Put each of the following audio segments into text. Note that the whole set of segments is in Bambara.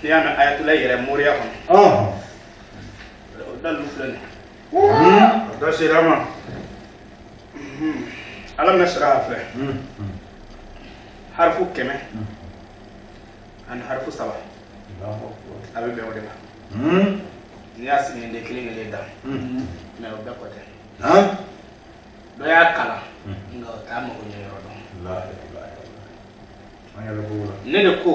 N'i y'a mɛn ayatollah yɛrɛ moriya kɔnɔ, o dalilu filɛ nin ye. A da sera a ma. Alam nashrah filɛ, harifu 100 ani harifu 3, a bɛ bɛn o de ma. N'i y'a siginiden kelen kelen da, mais o bɛɛ kɔ tɛ. Dɔ y'a kalan, nka o t'a mago ɲɛ yɔrɔ dɔn. An yɛrɛ b'o la. Ne de ko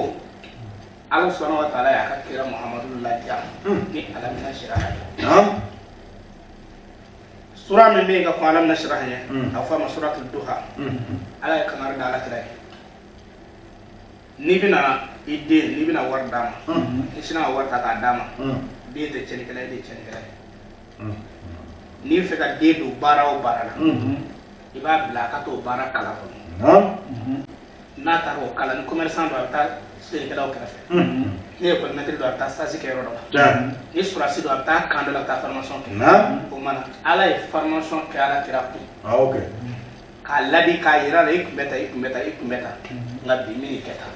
Ala subhanahu wa taala y'a ka kira Muhamadu ladiya ni alam nashrah ye. Sura min bɛ yen ka kɔn alam nashrah ɲɛ, a bɛ fɔ a ma suratul duha. Ala ye kangari da ala kira ye: n'i bɛna i den, n'i bɛna wari d'a ma, i sinna ka wari ta k'a d'a ma, den tɛ tiɲɛnikɛla ye, den ye tiɲɛnikɛla ye. N'i bɛ fɛ ka den don baara o baara la, i b'a bila a ka t'o baara kalan kɔnɔ. N'a taara o kalan, ni commerçant don, a bɛ taa feerekɛlaw kɛrɛfɛ. Ni école maître don, a bɛ taa stage kɛ yɔrɔ dɔ la. Ni sɔrɔdasi don, a bɛ taa camp dɔ la, a bɛ taa formation kɛ. O mana, Ala ye formation kɛ ala kira kun k'a ladi, k'a yira la: i tun bɛ tan, i tun bɛ tan, i tun bɛ tan, nka bi n bɛ nin kɛ tan.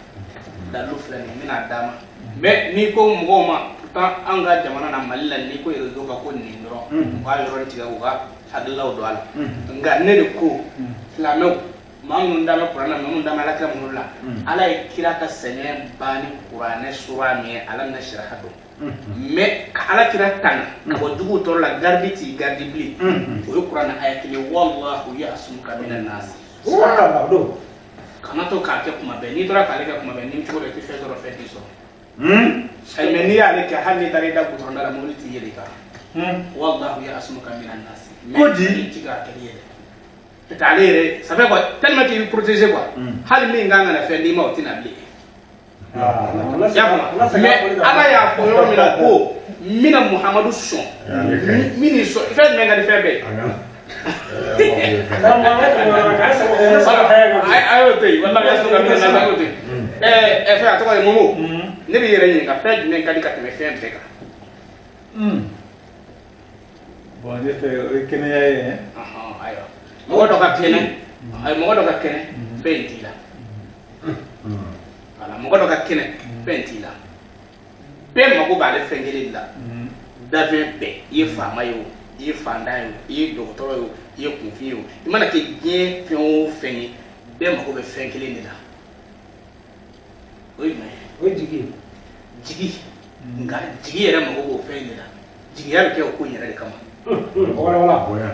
Dalilu filɛ nin ye, n bɛna d'a ma. Mais n'i ko mɔgɔw ma, pourtant an ka jamana na, Mali la, n'i ko réseau kan ko nin dɔrɔn, u b'a yɔrɔnin tigɛ k'u ka hakililaw don a la. Nka ne de ko silamɛw, maa minnu da bɛ kuranɛ, minnu da bɛ ala kira minnu la, Ala ye kira ka sɛgɛn ban ni kuranɛ sura min ye, alam nashrah don. Mais ka ala kira tanga ka bɔ juguw tɔɔrɔ la, garidi t'i garidi bilen, o ye kuranɛ aya kelen: wallahu ya'sumuka minan nas. Kana to k'a kɛ kuma bɛɛ. N'i tora k'ale kɛ kuma bɛɛ, ni cogo dɔ i tɛ fɛn sɔrɔ, fɛn t'i sɔrɔ. Ayi, mais n'i y'ale kɛ, hali n'i taara i da goudron da la, mobili t'i yɛlɛ i kan. Wallahu ya'sumuka minan nas. Ko di? I ti k'a kɛ i yɛrɛ peut-être ale yɛrɛ, ça fait quoi, tellement qu'il protéger quoi, hali min kan ka na fɛn d'i ma, o tɛna bilen. I y'a faamu? Mais Ala y'a fɔ yɔrɔ min na ko n bɛna Muhamadu sɔn min ni sɔn, fɛn jumɛn ka di fɛn bɛɛ ye? A y'o to yen. Walahi ya'sumuka minan nas, a y'o to yen. Ɛɛ ɛ fɛn, a tɔgɔ ye Momo. Ne b'i yɛrɛ ɲininka, fɛn jumɛn ka di ka tɛmɛ fɛn bɛɛ kan? Bon, ne fɛ, o ye kɛnɛya ye. Ɔhɔn, ayiwa, mɔgɔ dɔ ka kɛnɛ, ayi, mɔgɔ dɔ ka kɛnɛ, fɛn in t'i la. Wala mɔgɔ dɔ ka kɛnɛ, fɛn t'i la. Bɛɛ mago b'ale fɛn kelen de la. Dafɛn bɛɛ, i ye faama ye o, i ye fantan ye o, i ye dɔgɔtɔrɔ ye o, i ye kunfin ye o, i mana kɛ diɲɛ fɛn o fɛn ye, bɛɛ mago bɛ fɛn kelen de la. O ye jumɛn ye? O ye jigi ye. Jigi. Nka jigi yɛrɛ mago b'o fɛn in de la. Jigiya bɛ kɛ o ko in yɛrɛ de kama. Wala. Bonya.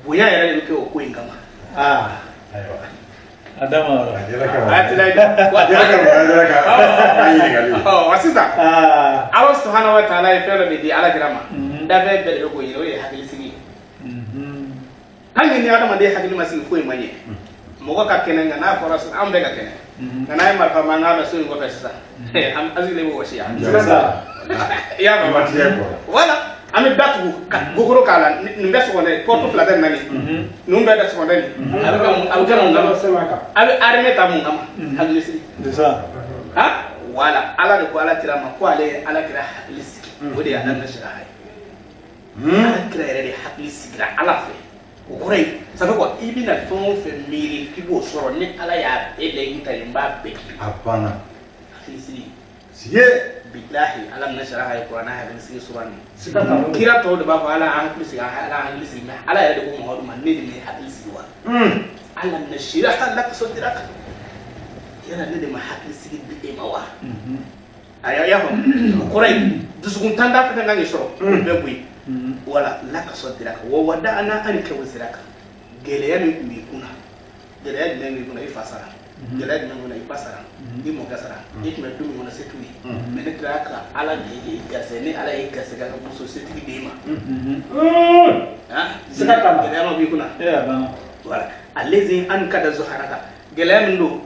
Bonya yɛrɛ de bɛ kɛ o ko in kama. Aa. Ayiwa. A da ma yɔrɔ. A jɛra ka A tila. a jɛra ka a jɛra ka a ɲininkali. Ɔ wa sisan, Aa. Ala subhanahu wa ta'ala ye fɛn dɔ de di ala kira ma, dafɛn bɛɛ de bɛ k'o ɲini, o de ye hakilisigi ye. Hali ni adamaden hakili ma sigi, foyi ma ɲɛ. Mɔgɔ ka kɛnɛ, nka n'a fɔra sisan an bɛɛ ka kɛnɛ, nka n'a ye marifa mankan mɛn so in kɔfɛ sisan, an sigilen bɛ wɔsi yan. C'est ça. I y'a faamu? Matigɛ kɔrɔ. Wala an bɛ datugu ka gogoro k'a la. Nin bɛɛ sɔgɔlen, porte fila tɛ nin na nin, ninnu bɛɛ da sɔgɔlen nin. A bɛ kɛ mun kama? Sɛbɛn kan. A bɛ armée ta mun kama? Hakilisigi. C'est ça. Ha, wala Ala de ko ala kira ma ko ale ye ala kira hakili sigi. O de ye alam nashrah ye. Ala kira yɛrɛ de hakili sigira Ala fɛ. O kɔrɔ ye, ça fait quoi, i bɛna fɛn o fɛn miiri k'i b'o sɔrɔ, ni Ala y'a bɛɛ layidu ta ye, n b'a bɛɛ k'i. A banna. Hakili sigi. Sige. Bilahi, alam nashrah ye kuranɛ hakili sigi sura nin. Siga t'a la. Kira tɔw de b'a fɔ Ala y'an hakili sigi, Ala y'an hakili sigi, mais Ala yɛrɛ de ko Muhamadu ma: ne de ye hakili sigi wa. Alam nashrah laka sadraka, yala ne de ma hakili sigi di e ma wa? Ayi, y'a faamu? O kɔrɔ ye dusukun tanda fɛn fɛn kan k'i sɔrɔ, o bɛɛ bɔ yen. Wala laka sadraka wa wada'na anka wizraka. Gɛlɛya min tun b'i kunna, gɛlɛya jumɛn b'i kunna? I fa sara. Gɛlɛya jumɛn b'i kunna? I ba sara, i mɔkɛ sara, i tun bɛ du min kɔnɔ, se t'u ye. Mais ne tilala ka Ala de ye garisɛgɛ, ni Ala ye garisɛgɛ ka muso setigi d'e ma. Han. Siga t'a la. Gɛlɛya ma b'i kunna. E a banna. Voilà, allazi ankada zuharaka. Gɛlɛya min don,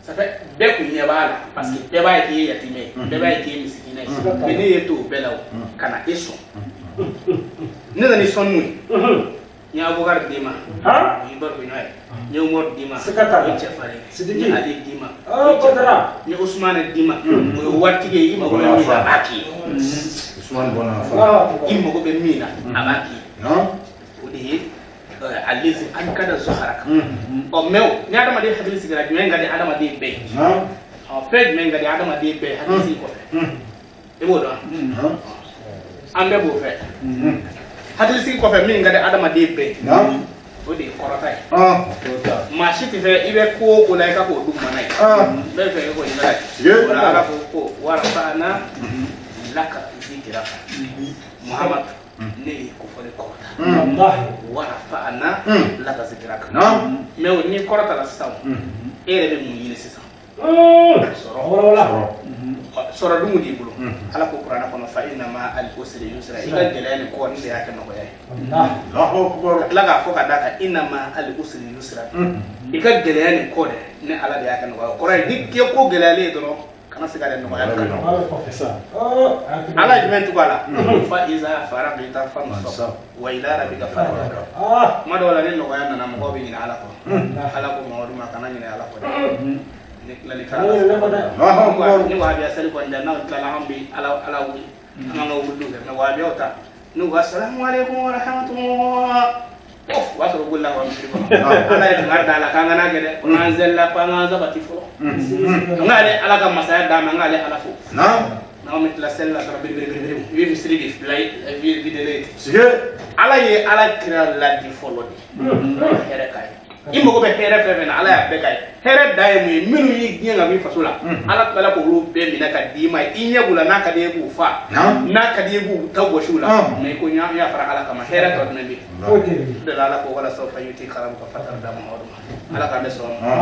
ça fait bɛɛ kun ɲɛ b'a la, parce que bɛɛ b'a ye k'i ye yatimɛ ye, bɛɛ b'a ye k'i ye misikinɛ ye. Mais ne ye to o bɛɛ la, o ka na e sɔn, ne nana i sɔn mun ye? N ye Abubakar d'i ma, o y'i baro ɲɔgɔn ye. N ye Umaru d'i ma, Siga t'a la. o ye cɛfarin ye. Sidiki. N ye Ali d'i ma, Oh, o ye cɛfarin Badara. ye. N ye Usumane d'i ma, o ye waritigi ye, i mago bɛ min na, a b'a k'i ye. Usumani bɔnna fa. I mago bɛ min na, a b'a k'i ye. O de ye allazi ankada zuharaka. Ɔ mais o ni adamaden hakili sigira, jumɛn ka di adamaden bɛɛ ye? Ɔ, fɛn jumɛn ka di adamaden bɛɛ ye hakili sigi kɔfɛ? I b'o dɔn an bɛɛ b'o fɛ hakilisigi kɔfɛ min ka di adamaden bɛɛ ye o de ye kɔrɔta ye maa si tɛ fɛ i bɛ ko o ko la i ka k'o dugumana ye bɛɛ fɛ i k'o ɲɛna ye o la Ala ko ko warafa'na laka zikraka Muhammad ne y'i kofɔli kɔrɔta warafa'na laka zikraka mais o n'i kɔrɔtala sisan e yɛrɛ bɛ mun ɲini sisan sɔrɔ dun b'i bolo Ala ko kuranɛ kɔnɔ fa inna ma'al usri yusra i ka gɛlɛya ni kɔ ni de y'a kɛ nɔgɔya ye ka tila k'a fɔ ka d'a kan inna ma'al usri yusra i ka gɛlɛya ni kɔ dɛ ne Ala de y'a kɛ nɔgɔya o kɔrɔ ye ni k'i ko gɛlɛyalen ye dɔrɔn kana se ka dɛ nɔgɔya kan Ala ye jumɛn tugu a la fa iza faragta fansab wa ila rabbika farghab kuma dɔw la ni nɔgɔya nana mɔgɔw bɛ ɲinɛ Ala kɔ Ala ko Mamadu ma kana ɲinɛ Ala kɔ dɛ ni tilali ka ni wahabiya seli kɔni tɛ n'aw tilala an bɛ Ala Ala wuli an k'an ka wuliw kɛ mais wahabiyaw ta n'u ko asalamu aleykum wa rahmatulah o b'a sɔrɔ u bolila ka bɔ misiri kɔnɔ Ala ye kangari da la k'an kana kɛ dɛ ko n'an selila ko an k'an sabati fɔlɔ an k'ale Ala ka masaya d'a ma an k'ale Ala fo n'anw bɛ tila seli la dɔrɔn biri biri biri i bɛ misiri de bila vidéo Ala ye Ala kira ladi fɔlɔ de hɛrɛ k'a ye i mago bɛ hɛrɛ fɛn fɛn na Ala y'a bɛɛ k'a ye hɛrɛ dan ye mun ye minnu y'i gɛn ka bɔ i faso la Ala tilala k'olu bɛɛ minɛ ka d'i ma i ɲɛ b'u la n'a ka di ye k'u fa n'a ka di ye k'u ta gosi u la mais i ko n y'a fara Ala kama hɛrɛ tɔ jumɛn bɛ yen o de la Ala ko wala sawfa yutika rabbuka fatarda Mamadu ma Ala k'an bɛ sɔn ma.